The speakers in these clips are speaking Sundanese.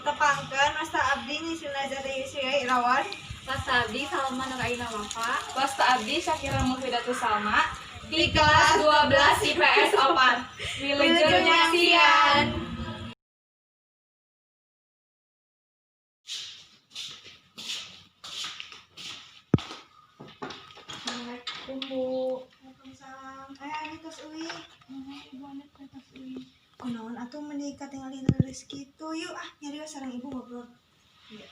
Tepangkeun, wasta abdi Nisuna Zata Yusria Irawan. Wasta abdi Salma Nur Aina Wafa. Wasta abdi Syakira Mufidatus Salma di kelas 12 IPS 4. Wilujeng nyaksian. Assalamualaikum, Bu. Waalaikumsalam. Ani tos uih. Ibu Anet tos uih. Kunaon atuh meuni katingali leureus kitu? Yuk ah, nyarios sareng ibu ngobrol. Iya.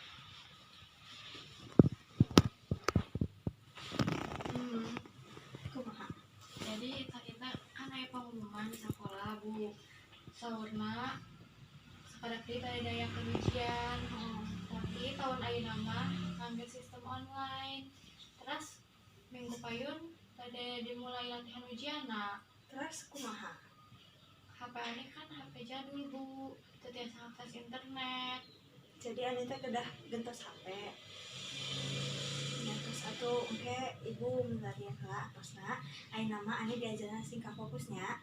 Kumaha? Jadi kita kan aya pengumuman di sekolah, Bu. Saurna sakedap deui bade dayakeun ujian. Tapi tahun ayeuna mah ngambil sistem online. Terus minggu payun bade dimulai latihan ujianna. Terus kumaha? HP ani kan HP jadul, Bu. Teu tiasa akses internet. Jadi ani teh kedah gentos HP. Ya terus atuh engke ibu milarian heula atosna. Ayeuna mah ani diajaran sing fokus nya.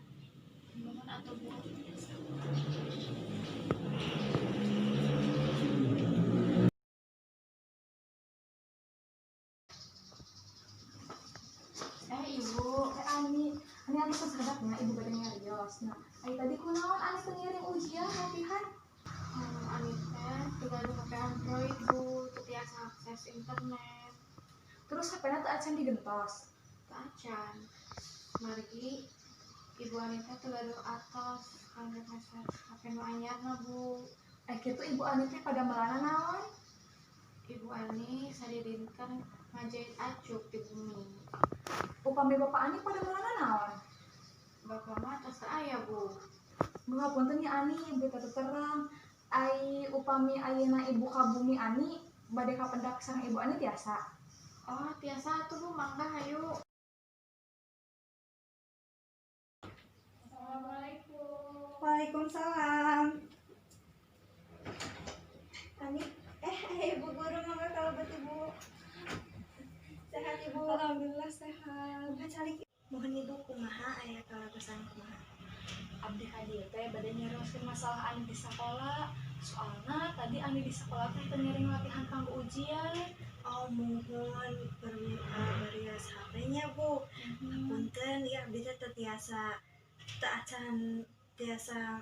Nuhun atuh, Bu. Ibu, Ani, Ani Ani tos sakedapnya ibu bade nyarios. Nah, ai tadi kunaon Ani teu ngiring ujian latihan? Ani teh teu gaduh HP Android, Bu, teu tiasa akses internet. Terus HP-na teu acan digentos? Teu acan. Margi Ibu Ani teh teu gaduh atos kangge meser HP nu anyarna, Bu. Kitu Ibu Ani teh padamelanna naon? Ibu Ani sadidinten ngajahit acuk di bumi. Upami Bapak Ani padamelanna naon? Bapak mah tos teu aya, Bu. Duh, punten nya Ani, ibu teu terang. Ai upami ayeuna ibu ka bumi Ani, bade kapendak sareng Ibu Ani tiasa? Oh, tiasa atuh, Bu, mangga hayu. Assalamualaikum. Waalaikumsalam. Ani, ibu guru, mangga kalebet ibu. Sehat, Ibu? Alhamdulillah sehat. Kumaha calik? Mohon ibu, kumaha aya kaleresan kumaha? Abdi ka dieu teh bade nyarioskeun masalah Ani di sekolah. Soalna tadi Ani di sekolah teh teu ngiring latihan kanggo ujian. Oh, muhun barios HP-nya, Bu. Punten ya, abdi teh teu tiasa, teu acan tiasa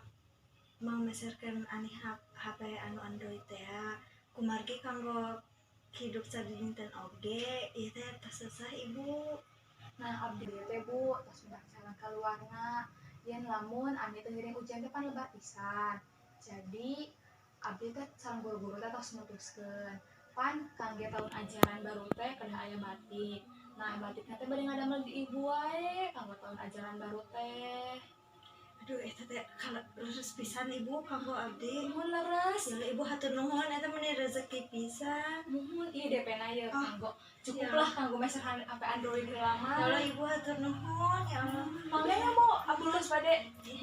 mangmeserkeun ani HP anu Android teh ya. Kumargi kanggo hidup sadidinten oge ieu teh tos sesah, Ibu. Nah, abdi teh, Bu, tos udah jalan keluarna. Yen lamun Ani teu ngiring ujian teh pan lebar pisan. Jadi abdi teh sareng guru-guru teh tos mutuskeun. Pan kangge tahun ajaran baru teh kedah aya batik. Nah, batikna teh bade ngadamel di ibu wae kanggo tahun ajaran baru teh. Aduh, eta teh kalau leres pisan, Ibu, kanggo abdi. Muhun, leres. Ya Ibu, hatur nuhun, eta meuni rezeki pisan. Muhun, ieu DP na ieu Oh, kanggo cukup lah kanggo meser HP Android heula mah. Ya Allah, Ibu, hatur nuhun, ya Allah. Mangga ya, Bu, abdi tos bade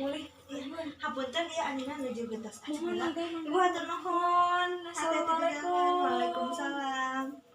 mulih. Iya, hapunten ya, anina nuju gentos aja. Muhun, mangga. Ibu, hatur nuhun. Assalamualaikum. Waalaikumsalam.